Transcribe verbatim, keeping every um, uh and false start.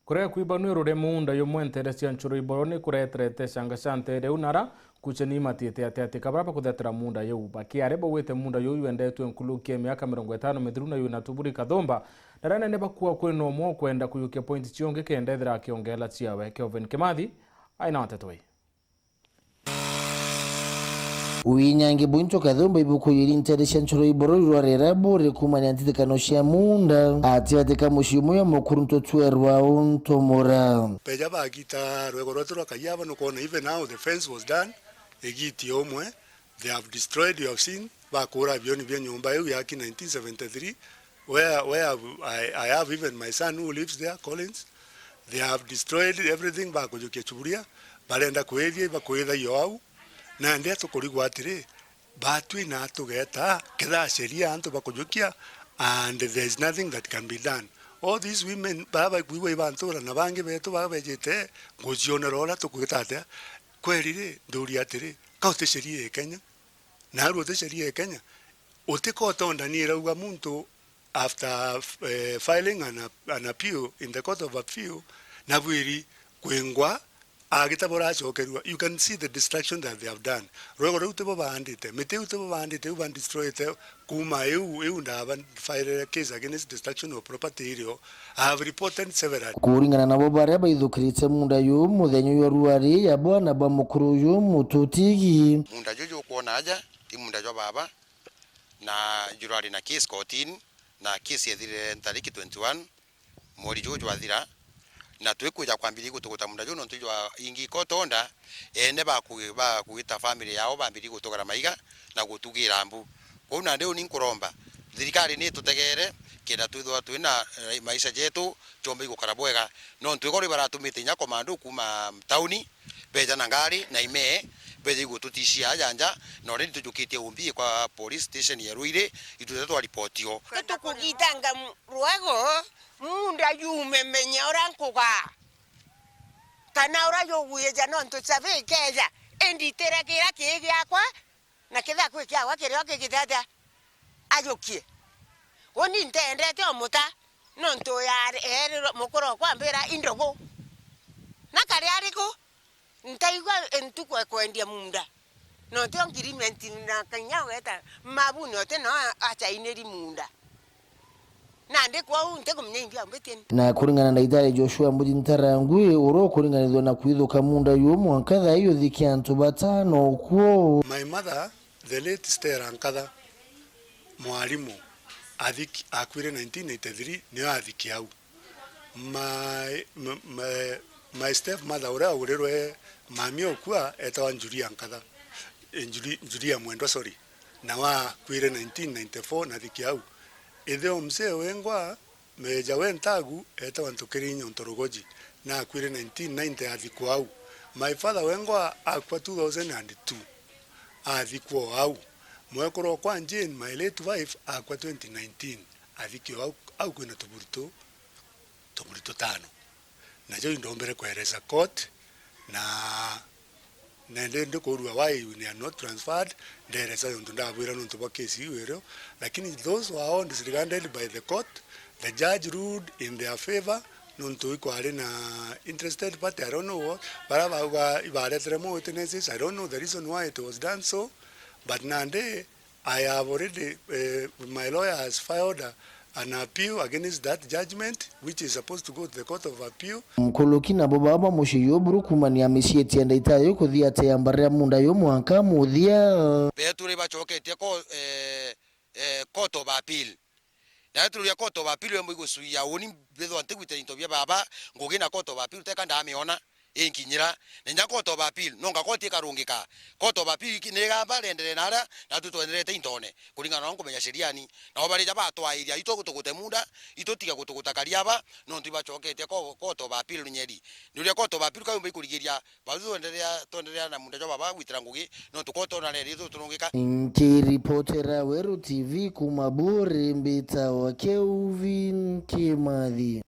Kuria kwibanua ruri muunda yumwe nteere cia Nchuru Iboro ni kureterete canga cia nteere iu nara kucheni matiite ati ati kabara bakuthetera muunda yuu. Bakiari baugite muunda yuu yendetwe nkuruki ya miaka mirongo itano mithiru na yuu na tuburi kathumba, na ria nene bakua kwina umwe ukwenda kuyukia point ciongi kenda ethira akiongela ciawe. Kelvin Kimathi aina nteto ii. Winyangi bwinto kathumba ibuku yiri nteere cia Nchuru Iboro irwarera buri kumania ntitikano cia muunda ati ati ka mucii umwe wa mukuru ntutwerwa untumura. Beja bagita rwego rwetu rwa Kaiaba, nukwona even now the fence was done, igiti umwe, they have destroyed, you have seen, bakura bioni bia nyomba iu yaki nineteen seventy-three, where, where I, I have even my son who lives there, Collins. They have destroyed everything, bakujukia chuburia, barenda kwithia, bakwithagia o au. Nandi tukurigwa atiri, batwi na tugeta, kethaa sheria antu bakujukia, and there is nothing that can be done. All these women, baba bakwigua ibantura na bangi betu baba bejite, ngucionera uria tukugita atia? Kweri ri, nduria atiri, ka uti sheria ya Kenya? Naarua uti sheria ya Kenya? Uti court order ni irauga muntu after, eh, filing an, an appeal in the court of appeal, na bwiri kwingwa, agita buracokerua. You can see the destruction that they have done. Rwego ruu tibo baandite, miti iu tibo baandite, iu bandestroyete. Kuuma iu, iu ndaba filed case against destruction of property irio. I have reported several. Kuringana nabo baria baithukirite muunda juu, muthenya jwa ruari ya bwana ba mukuru uyu Mututigi. Muunda juu jukwona aja, i muunda jwa baba, na jurari na case kotini, na case yethirire ntariki twenty-one mweri juu jwathira, na twikwija kwambiria gutuguta muunda juu nontu jwa ingi court order, ene baku-, bakugita family yao bambirie gutugara maiga na gutugira mbu. Kwou nandi uni nkuromba thirikari ni itutegere kenda twithwa twina, eh, maisha jetu jomba igukara bwega, nontu igoro ibaratumite inya komando kuuma tauni, beja na ngari na imee, beja igututishia aja nja, na already tujukitie umbi kwa police station ya Ruiri, itutete twa ripotio. Tukugitanga mu-, rwego, muunda jume menya uria nkuga. Kana uria jugwija nontu cabi ikeja, inditire kiria kii giakwa, na kethira kwi kiawa kirio kigite atia, ajukie. Uni ntendete umuta, nontu ya eerirwe mukuru okwa ambira, "I ndugu." Na kari ariku? Ntaigua ntuku ekwendia muunda. Nontu agreement na kinya weta mabuni ote no achainiri muunda. Nandi kwou ntikumenya imbi aumbitie ni. Na kuringana na Ndagitari Joshua Mbuthi Ntarangwi, uria ukuringanithua na kwithuka muunda juu mwanka thaa ii uthikia antu batano ukuo. My mother, the late Stella Nkatha, mwarimu, athiki-, akuire nineteen eighty-three, nio athiki au. My, my, my, my stepmother uria aurirwe mami okua etawa Njuria Nkatha, eh, Njuri-, Njuria Mwendwa, sorry, nawe akuire nineteen ninety-four na thiki au. Ithe o mzee wengwa, Meja we Ntagu etawa Ntukiri Nyonto Rugoji, na akuire nineteen ninety athikwa au. My father wengwa akua two thousand and two, athikwa o au. Mwekuru okwa Jane, my late wife, akua twenty nineteen, athikwa au, au kwina tuburi tu, tuburi tutano. Na jau indombere kweresa court, na nende ndikurua why we are not transferred, nderesa yontu ndabwira nontu bwa case iu irio, lakini those were all disregarded by the court. The judge ruled in their favour, nontu ikwari na interested party, I don't know what, bara bauga ibaretere more witnesses, I don't know the reason why it was done so, but nandi I have already, eh, my lawyer has filed a, an appeal against that judgment, which is supposed to go to the Court of Appeal. Nkuluki nabo baba mucii juu buru kumania micii iti ya ndaitari uyu kuthia ati ya mbara ya muunda yu mwanka muthia. Betu ribacoketie ko-, eh, eh, Court of Appeal. Na tururia Court of Appeal wembo igucuia uni mbithwa ntigwitira into bia baba, ngugi na Court of Appeal teka ndamiona inkinyira. Na inya Court of Appeal, nonga koti ikarungika. Court of Appeal iki-, ni igamba rienderee na aria, na tu twenderete intone, kuringana na uria nkumenya sheriani. Nao barija batwairia, itu gutugute muunda, itu tiga gutuguta kariaba, nontu ibacoketie ko-, Court of Appeal runyeri. Ni uria Court of Appeal kaumba ikurigiria, bau twenderea, twenderea na muunda jwa baba gwitira ngugi, nontu ko tona reri tu turungika. Nkiripotera Weru T V kuma Buri, mbitawa Kelvin Kimathi.